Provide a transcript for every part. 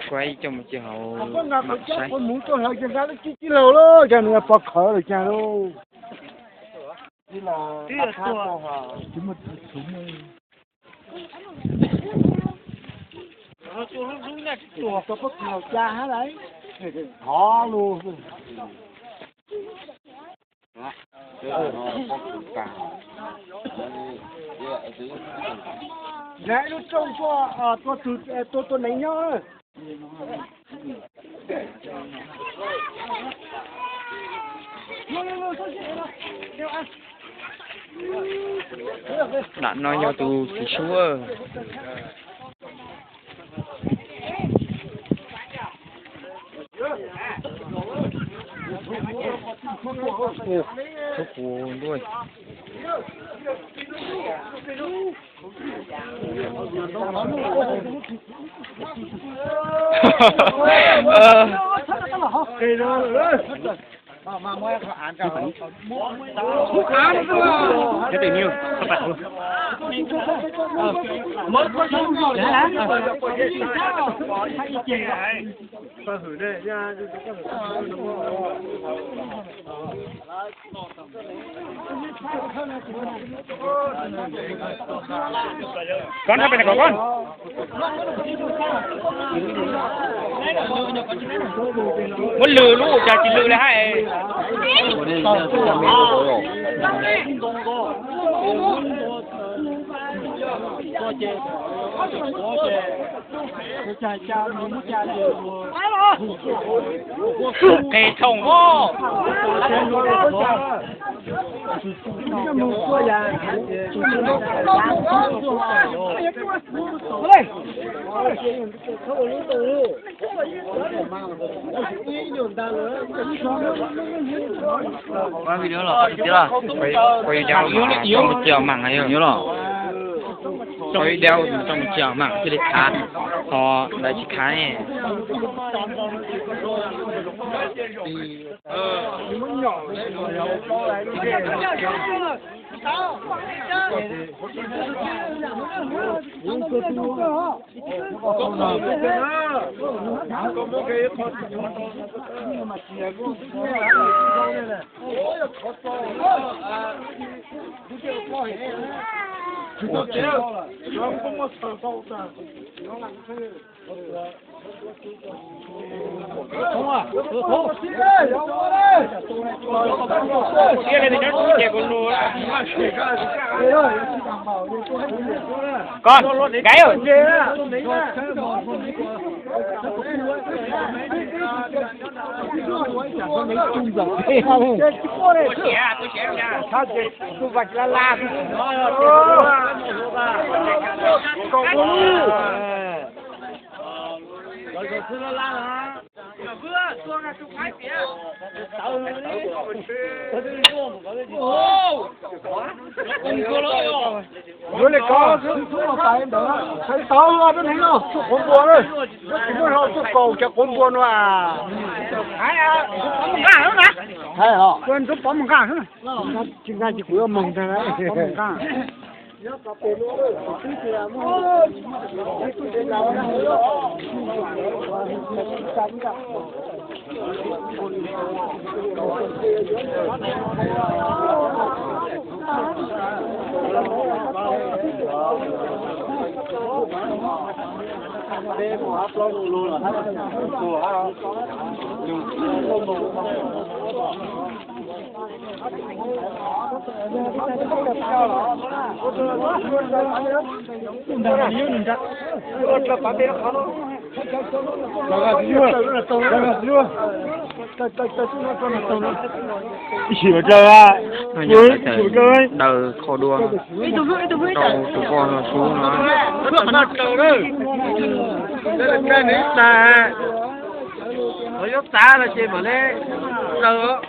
Kuv coj mus cia hauv mam saib. Mus tuaj hlawv ces nqa lub cib cib laug lawm, cas nws pov khawv lawm cas lauj. Hov lus. Nqa ib lub rooj tuaj, tua tus, tua tua neev nyob. Nram no yog tus txiv suab. Txhob puas ntuj. Koj nrog peb nrog koj. Muab lwm lub cas tsis lwm li hais. Qe thoom os. Ua video los, ua video los, coj mus cia mam yog los. Ua video coj mus cia mam thiaj li khav, ho lawv tsis khav ne. Koj, nkaiv. Yuav li ko, tau los rau neeg no, tuaj quav npua na. Tsis muaj hlo tuaj kaus cov quav npua no. Hais os, kuv ntxuav pov mus nqa xwb. Tsis nqa ces kuv yuav moog tag. Ib sim mas daws, daws kho dua rau tus poj no sub no. Yuav txav los ces mam li daws.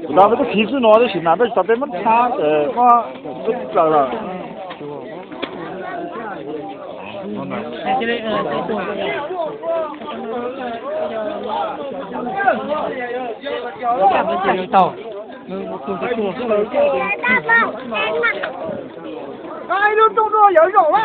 Kuv tau peb tub khiv xwb no tab sis mas peb tsis tau peb muab thab ces muab peb tsis plaws lawm. Ai, lub rooj no yawv zaum a.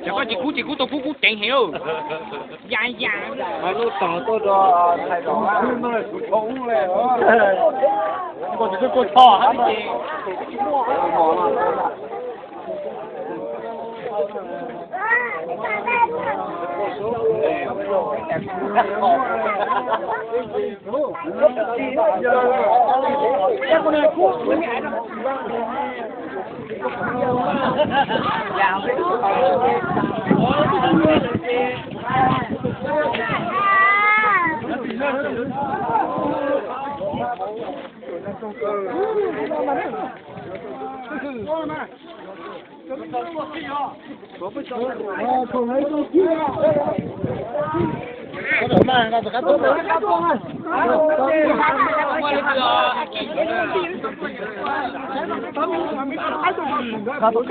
Cov koj tsis kub tsis kub tau kub kub ceev heev lauj. Ya ya. Lub tog tuaj rau thais zaum. Koj tsis tuaj kua tsho hab ces. Tus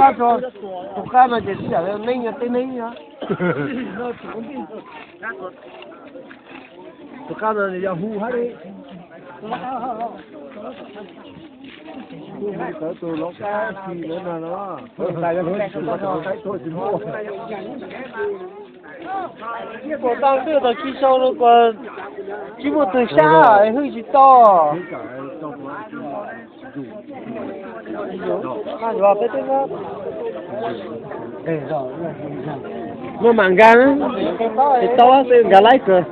qab no ces sib yam li neeb no, teb neeb no. Tus qab no yog hu hab li. Hu hu tawv tus lov qab si lawv no no. Kuas tau twj tau tsis sau los kuas tsis muaj twg sab hwj tsis tau. Muaj mam nkag, tsis tau, nkag laib kawg.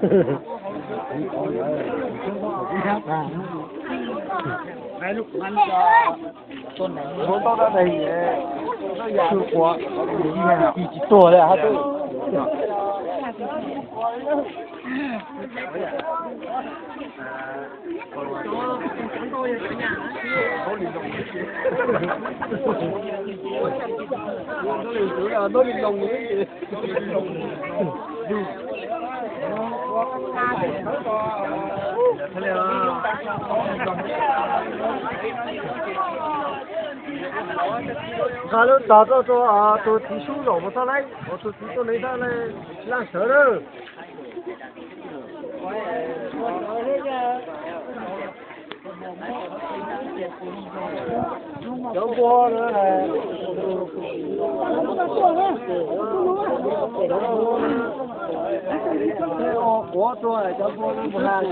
Tsis tuag li hab. Nqa lub tog tuaj rau tus txiv sub zaum mus thab laib, tus txiv tuaj neeg thab laib, laj sawv lawm. Cov npua no, quav rua cov npua no mus has.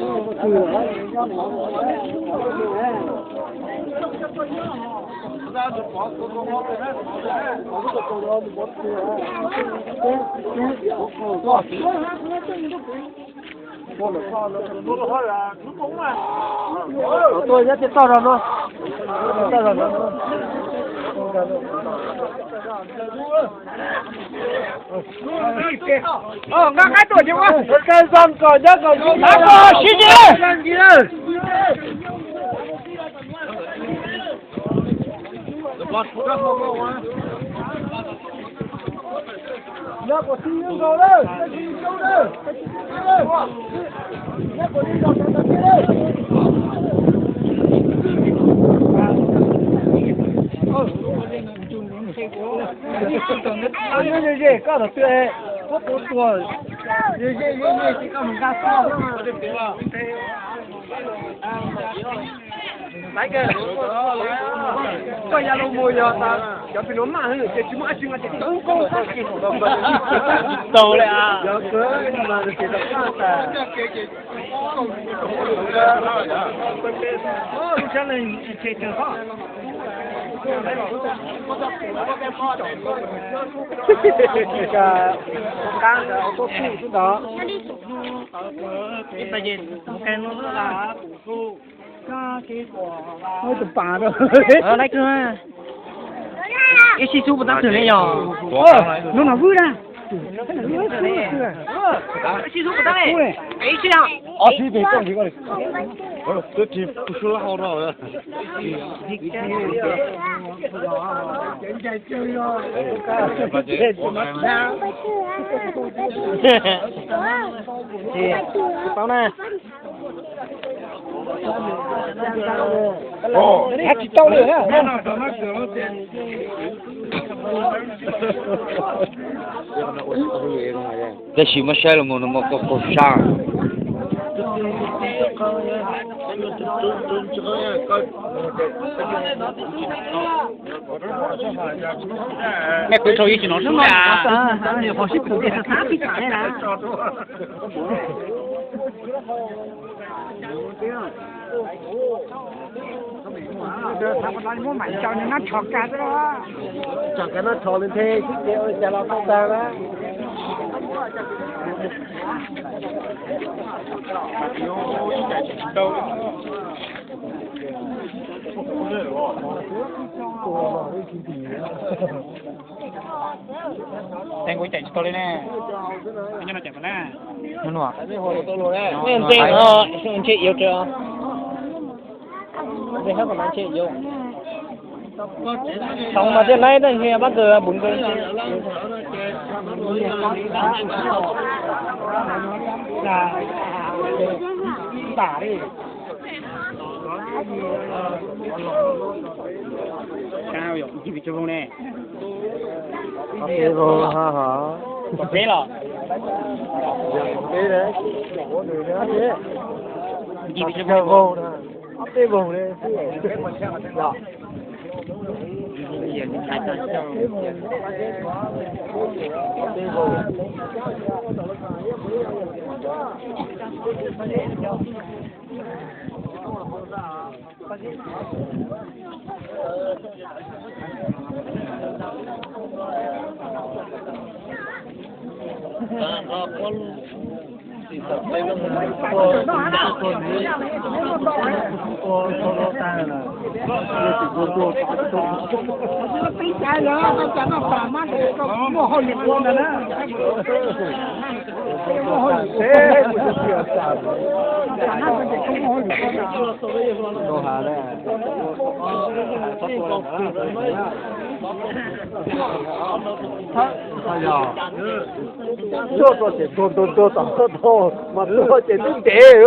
Tuaj nyob tej toj no no, toj no no. Nqa qaib tuaj ces ua, nqa zoo kom nyob kom zoo, sib ntsib. Nyob ze ze koj los twg, koj puas tuag, ze ze ze ze ces koj mus nqa xwb. Koj ya los mus yog tas cov pem nuav maj hwv ces tsis muaj dab tsi no ces txawv koj tag. Tau le. Qab ntawd tuaj kuj xwb ntawd. Ib pas no tus pas rau. Ib sij xub puas tab twg ne yog? Hnub no vwb na. Ib sij xub puas tab ne? Ib sij. Ob sij pem toj. Twb ris kuv sub lab hau rau. Tsis, tsis paub na. Hab tsis tau li. Tab sis muab saib los mus no mas koj qaug sab. Nej qw dhau yeej tsis hnov suab li. Muab mam tso nws nab rho kag xwb. Tsam kag nab rho nws nthe xwb ces ua li cas los tau tag na. Tes kuv cais tsis tau li ne. Nyob no cais tau na. Ntshe yuav, ntshe yuav. Thaum mas thiaj laib tab sis pab kawg bun kawg. Ncig pes tsawg voo ne? Peb voo ha ha. Peb los? Ncig pes tsawg voo? Peb voo li. Tuaj tuaj ces tuag tuag tuag tom tuaj tuag mas tuag ces twb ntev.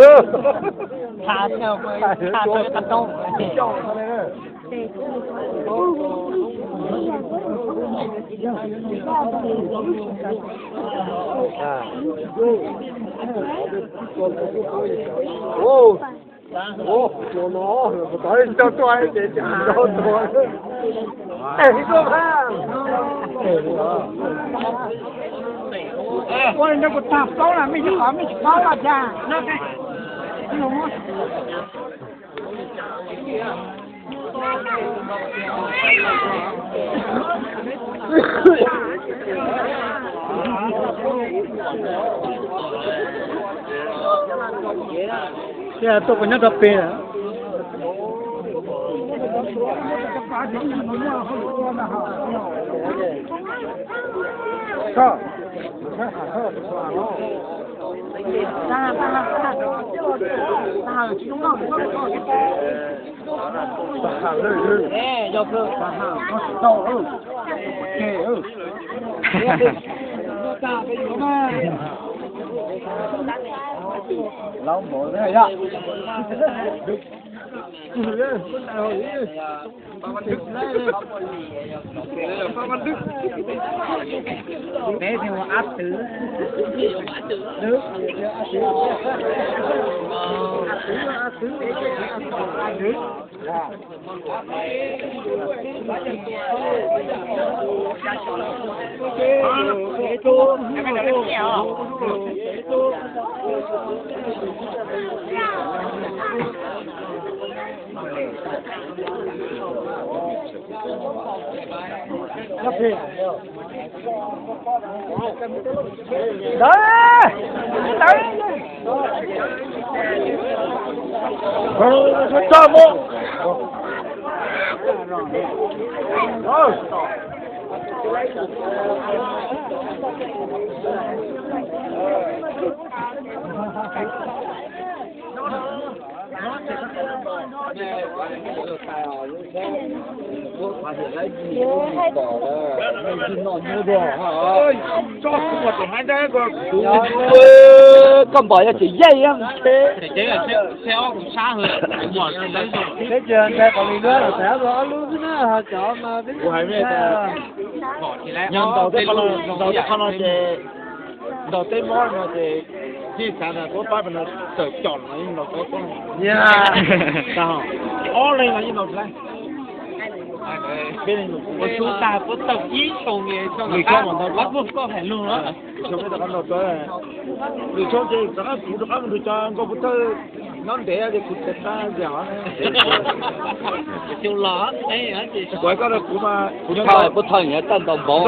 Ua li ntawd kuv tag plaub na, mej tsis qhov mej tsis paub los cas. Tuaj kuv nyob rau pem. Laub npaum li yog. Peb thiaj ua ab txwv. Koj npom yog tsis yeej. Ntaus tej qho no ces, ntaus tej mob no ces, yeej xav tias tuab pab no tawm com no yeej ntaus tuab pab. Ob leeg no yeej ntaus tsis tau. Ua xub tag puab tawm ib xyoos, lwm tsob mam ntaus, lwm tsob peb rov qab ntaus tso. Lwm tsob ces rov qab kuv rov qab mus nrug cov nkauj pub thawj nyob ntev ces kuv tsis qab yam. Kuv koj kuv mas, pub thawj nyob tawm ntaus npaum,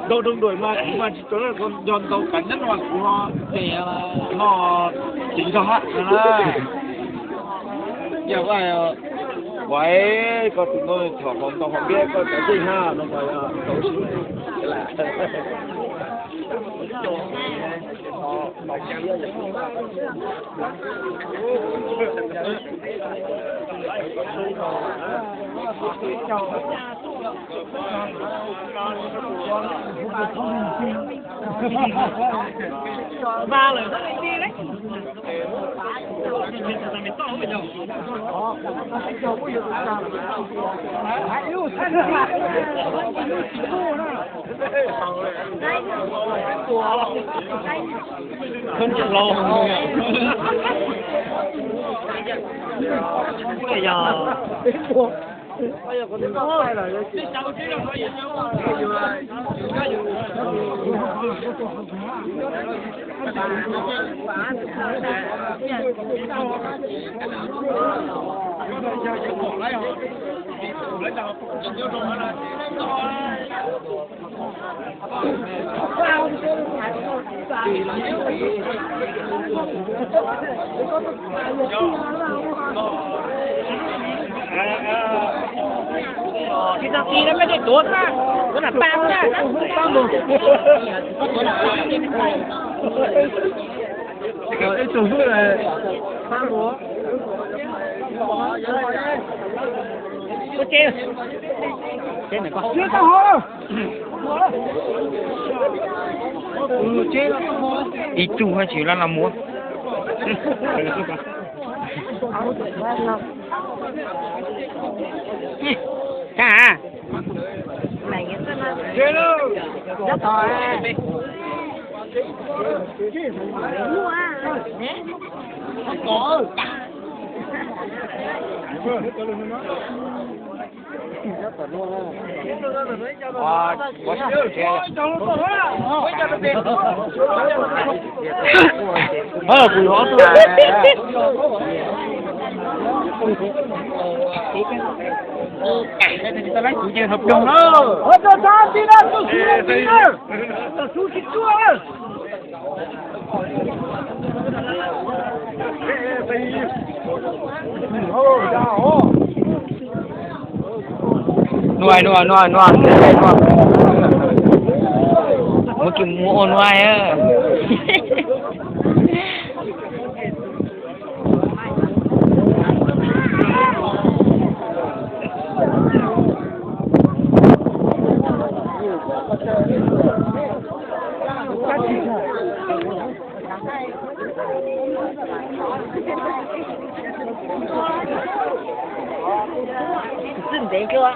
ntaus doog duaim mas kuv mas tsis tau, yog ntaus kav nyob no kuv ho, no tsis zog hab. Yog ua, koj tus no txhom hauv ntaus hauv npiab koj cov yeej hab no mas yog ntaus. Tsis tau ti no mej tej tuav tag, tuav nram pas na. Ib tug hlub, ua tsev, tsev tau hov. Ib tug hab tsis laj laj muab. Tag. Nua, nua, nua, nua, nua. Muab kis mus ua nua. Txij ntev kawg.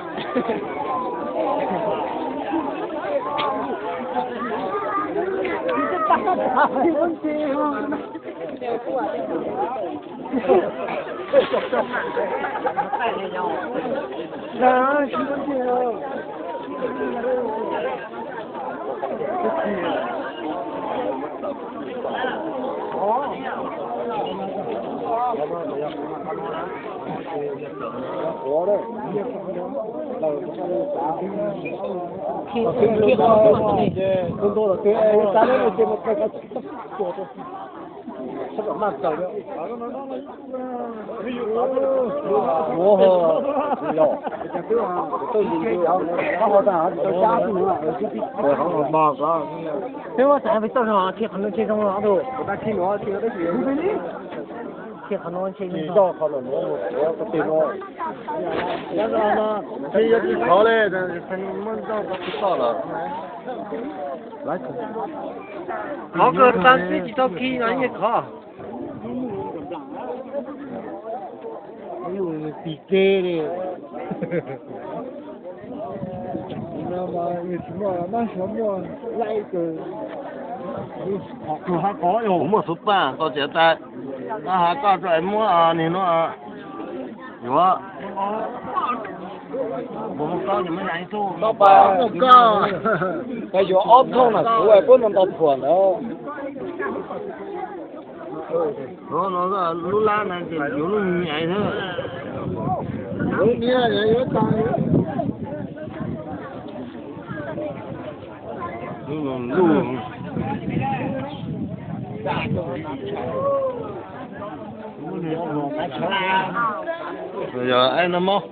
Twb muab xav pes toj no, qhov no tsis zoo los tus. Qhov no ntshe nco qhov no, qhov no, qhov li, muab nco qhov tsis toj lawm. Qhov ko tas twb tsis tau khi no yeej khov. Tis ke li. Tsis muaj, nab suav muaj laij kawg. Kuv hais koj, kuv muaj xuv paj koj txiav tas, koj hais koj tso es muab niag no yuav. Koj yuav ob thooj na kuv puab no nto thuam ntawd. Lub lab no ces yuav lub nyiam thiab. Lub niag yuav tag. Lub no lub. Yog ai no mog.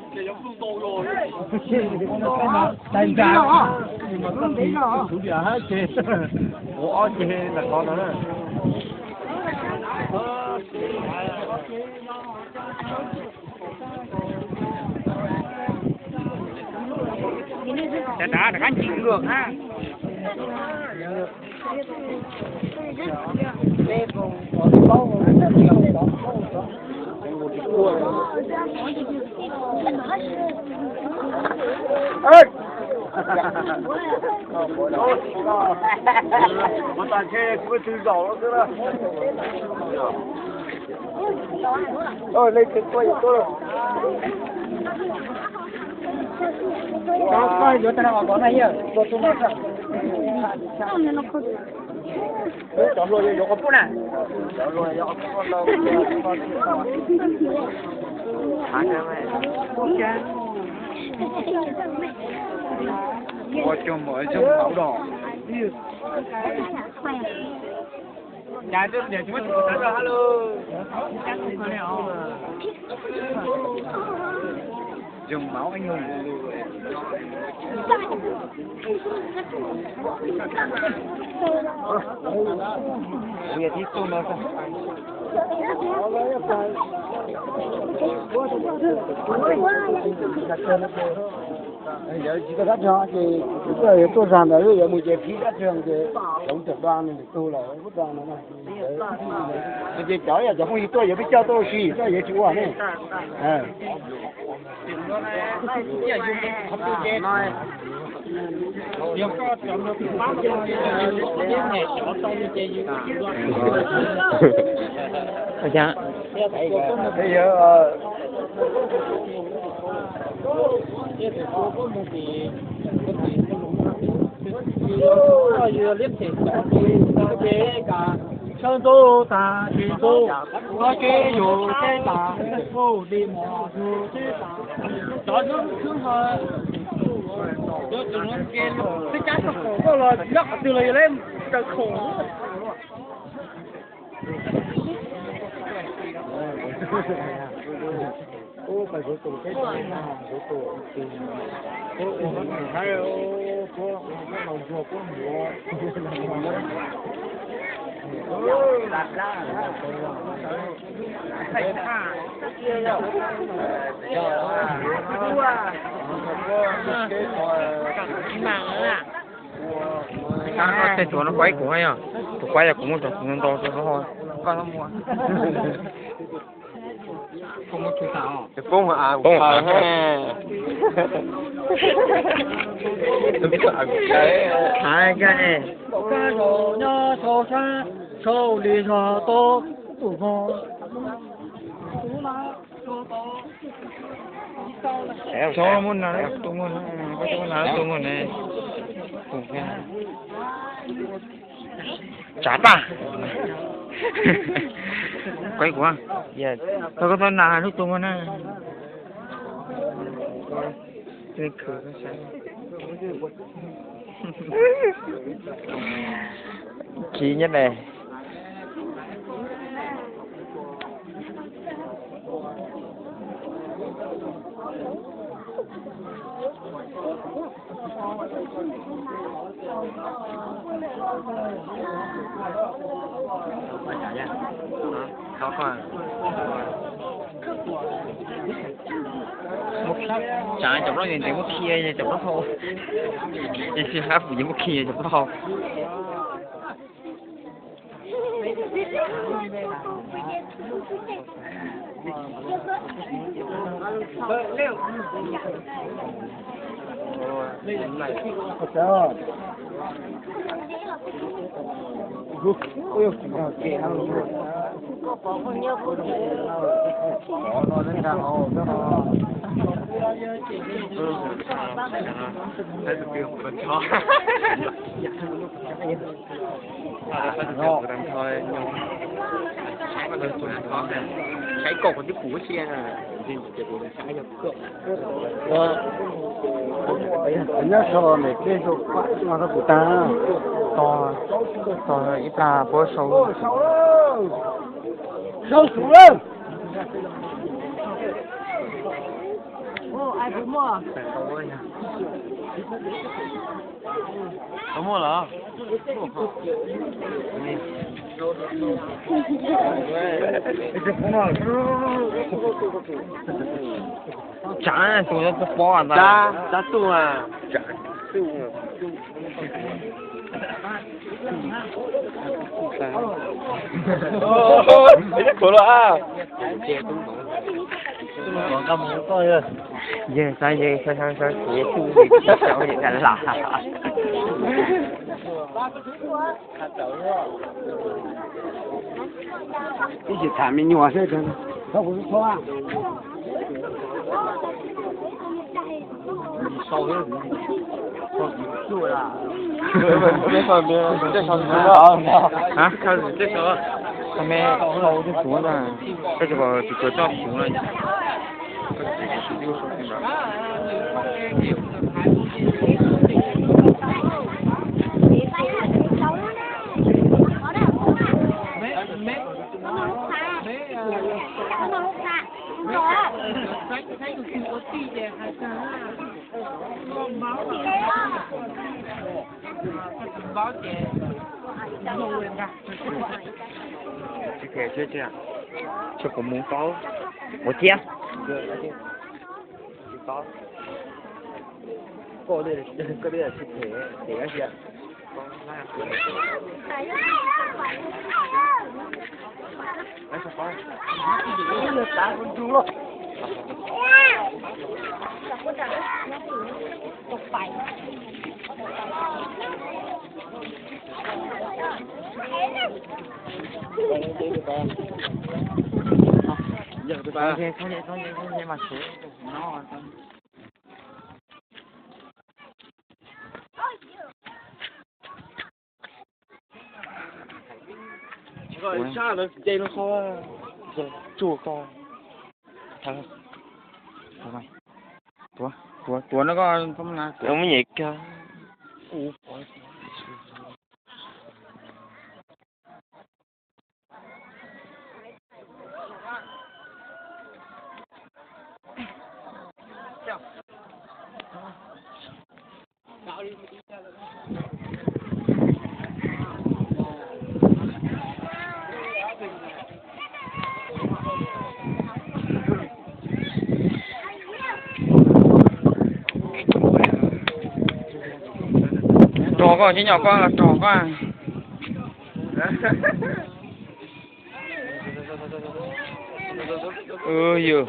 Koj yuav tag no kom na yog tua tus no. Cov hluas yuav yuav qhov pub na. Ua cog mom zoo mauv dos. Zoo mauv ib nyuag. Kuv yog tib tug no. Yog tsis tau dab tsi ces kuv tuaj, yog tuaj zag ntawd, yog mus ces phib dab tsi ces cov cov do nws tug lawm, do no. Ces cov yog cov phooj ywg tuaj, yog peb coj tuaj ua si, coj yog tsis ua ne. Sawv ntxov tas tsis ntxov, koj kev yus teb tas, kuj li mos yus teb tas. Cov ntxwb ntxwb ho, cov tseem ke peb cab txog khoom koj los nyob qhov twg los yog leb raws khoom. Tej tuav no kuv ib kuv yog, tus kuv yog kuv muab rau tus ntau rau ho, koj muab. Poob, poob, nyob sau sab sau li zog tau tus ho. Xyov muab nas lub tuaj muag, koj muab nas lub tuaj muag ne. Tsav tag. Kuv, kuv, tau koj tau nas lub tuaj muag na. Chiv nyob ne. Tsav cov plaub ntev muab khi, cov plaub hau, ces tsis hab pum ces muab khi cov plaub hau. Saib kom kuv twb pum ua sia na, ces kuv saib yog kawg. Nyob sau los ntawm tej sau no rau kuv tag, tos ib plag puab sau. Sau su lawm. Tau muaj los? Tsav tus, tus pob ntag. Tsav tus. Yog saib, yog saib, saib, saib kuv tus, yog saib, yog saib, yog saib, yog saib. Ib tsis tham me nyuam xwb, txhob kuv txhob. Tau me sau tej suav ntag, koj tsis pom tus tsuas coj suav no. Tsis phem thiab, tsis phem, tsis phem, tsis phem. Sab ntawd tsis nce lub qhov tsuag ko. Tuav, tuav, tuav no koj txhob na, tuav, muab nyem kiag. Rog koj, tib nyog koj rog koj. Yog.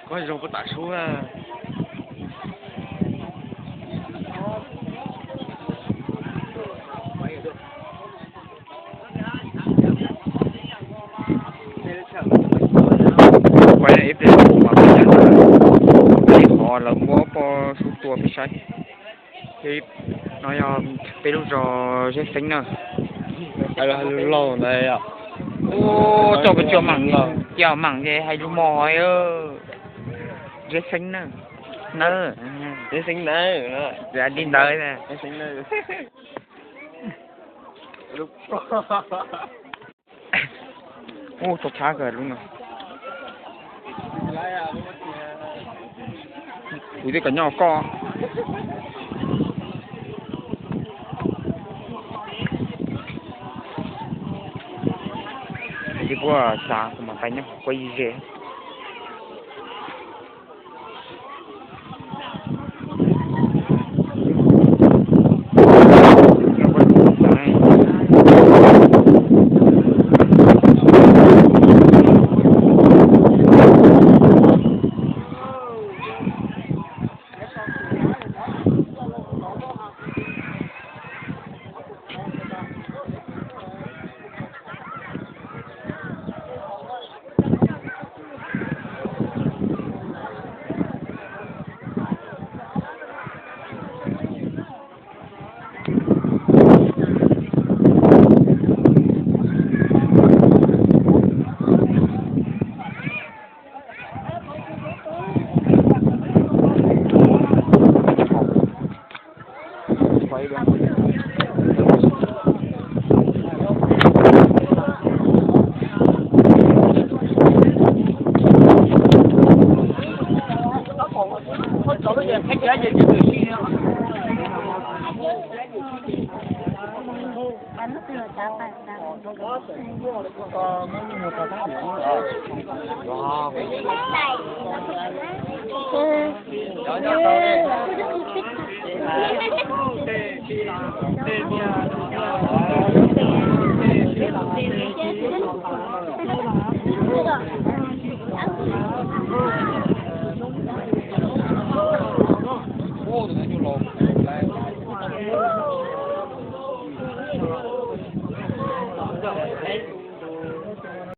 Koj zoo puas tam sub na. Ua peb saib, no yog peb lub zos Zeb Xeeb na. Lub laug ntawd, ua tau pes tsawg mam, ces mam ces hais lus Hmoob, Zeb Xeeb na, nawb, Zeb Xeeb nawb, li ntawd. Ub, tau tshab kawg lub no. Kuv twb kom nyob koj. Ces kuv xav kuv mam pais nyob kuv ib ze.